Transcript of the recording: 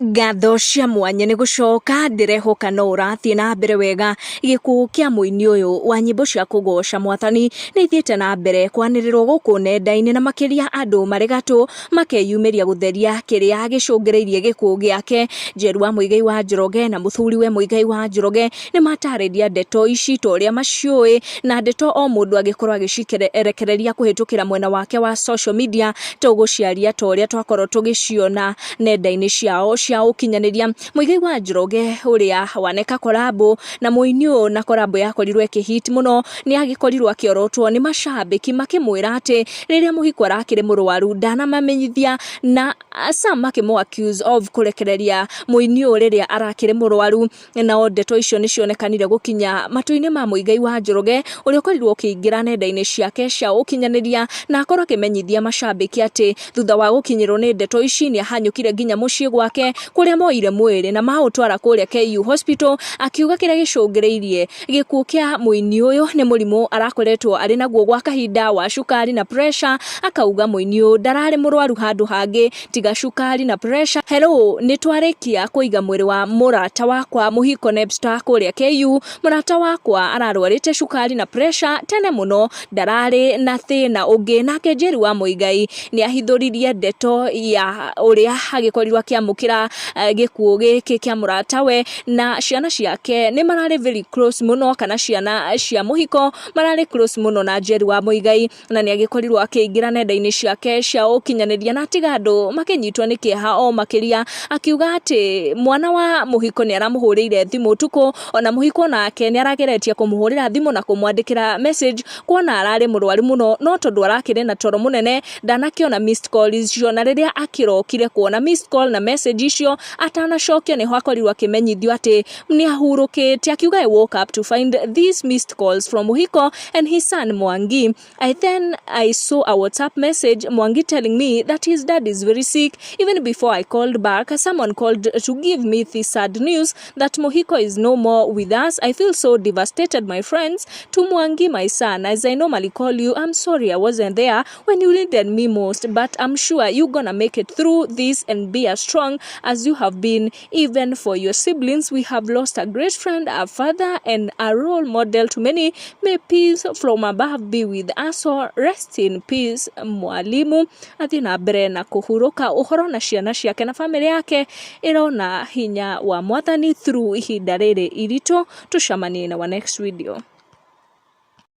Ngatho cia mwanya nĩ gũcoka ndĩrehoka no ũrathiĩ na mbere wega. Gĩkuũ kĩa mũini ũyũ wa nyĩmbo cia kũgoca mwathani nĩ ithiĩte na mbere kwanĩrĩrwo gũkũ nenda-inĩ na makĩria andũ marĩ gatũ makeyumĩria gũtheria kĩrĩa gĩcũngĩrĩirie gĩkuũ gĩake. Njeru wa Muigai wa Njoroge na mũthuriwe Muigai wa Njoroge nĩ matarĩria ndeto ici ta ũrĩa maciũĩ na ndeto o mũndũ agĩkorwo agĩcirekereria kũhĩtũkĩra mwena wake wa social media tũgũciaria ta ũrĩa twakorwo tũgĩciona nenda-inĩ ciao cia ũkinyanĩria. Muigai wa Njoroge ũrĩa waneka korabo na mũini ũyũ na korabo yakorirwo ĩkĩ hit mũno nĩ agĩkorirwo akĩorotwo nĩ macambĩki makĩmwĩra atĩ rĩrĩa mũhiko arakĩrĩ mũrwaru ndanamamenyithia na some makĩmũ accuse of kũrekereria mũini ũyũ rĩrĩa arakĩrĩ mũrwaru. Nao ndeto icio nĩ cionekanire gũkinya matũ-inĩ ma Muigai wa Njoroge ũrĩa ũkorirwo ũkĩingĩra nenda-inĩ ciake cia ũkinyanĩria na akorwo akĩmenyithia macambĩki atĩ thutha wa gũkinyĩrwo nĩ ndeto ici nĩ ahanyũkire nginya mũciĩ gwake kũrĩa moire mwĩrĩ na maũtwara kũrĩa KU Hospital, akiuga kĩrĩa gĩcũngĩrĩirie gĩkuũ kĩa mũini ũyũ nĩ mũrimũ arakoretwo arĩ naguo gwa kahinda wa cukari na pressure. Akauga mũini ũyũ ndararĩ mũrwaru handũ hangĩ tiga cukari na pressure. Hello, nĩ twarĩkia kũiga mwĩrĩ wa mũrata wakwa Mũhiko Nebstar kũrĩa KU. Mũrata wakwa ararwarĩte cukari na pressure tene mũno, ndararĩ na thĩna ũngĩ. Nake Njeri wa Muigai nĩ ahithũririe ndeto ya ũrĩa agĩkorirwo akĩamũkĩra gĩkuũ gĩkĩ kĩa mũratawe, na ciana ciake nĩ mararĩ very close mũno, kana ciana cia Mũhiko mararĩ close mũno na Njeri wa Muigai, na nĩ agĩkorirwo akĩingĩra nenda-inĩ ciake cia ũkinyanĩria na atiga andũ makĩnyitwo nĩ kĩeha o makĩria, akiuga atĩ mwana wa Mũhiko nĩ aramũhũrĩire thimũ ũtukũ, ona Mũhiko nake nĩ arageretie kũmũhũrĩra thimũ na kũmwandĩkĩra message kuona ararĩ mũrwaru mũno, no tondũ arakĩrĩ na toro mũnene ndanakĩona missed call icio, na rĩrĩa akĩrokire kuona missed call na message icio atanacokia nĩho akorirwo akĩmenyithio atĩ nĩ ahurũkĩte. Akiuga, "I woke up to find these missed calls from Muhiko and his son Mwangi. I then I saw a WhatsApp message, Mwangi telling me that his dad is very sick. Even before I called back, someone called to give me this sad news that Muhiko is no more with us. I feel so devastated, my friends. To Mwangi, my son, as I normally call you, I'm sorry I wasn't there when you needed me most, but I'm sure you're gonna make it through this and be as strong as you have been even for your siblings. We have lost a great friend, a father, and a role model to many. May peace from above be with us all. Rest in peace, mwalimu." Athiĩ na mbere na kũhurũka ũhoro na ciana ciake na famĩlĩ yake ĩrona hinya wa mwathani through ihinda rĩrĩ iritũ. Tũcemanie na wa next video.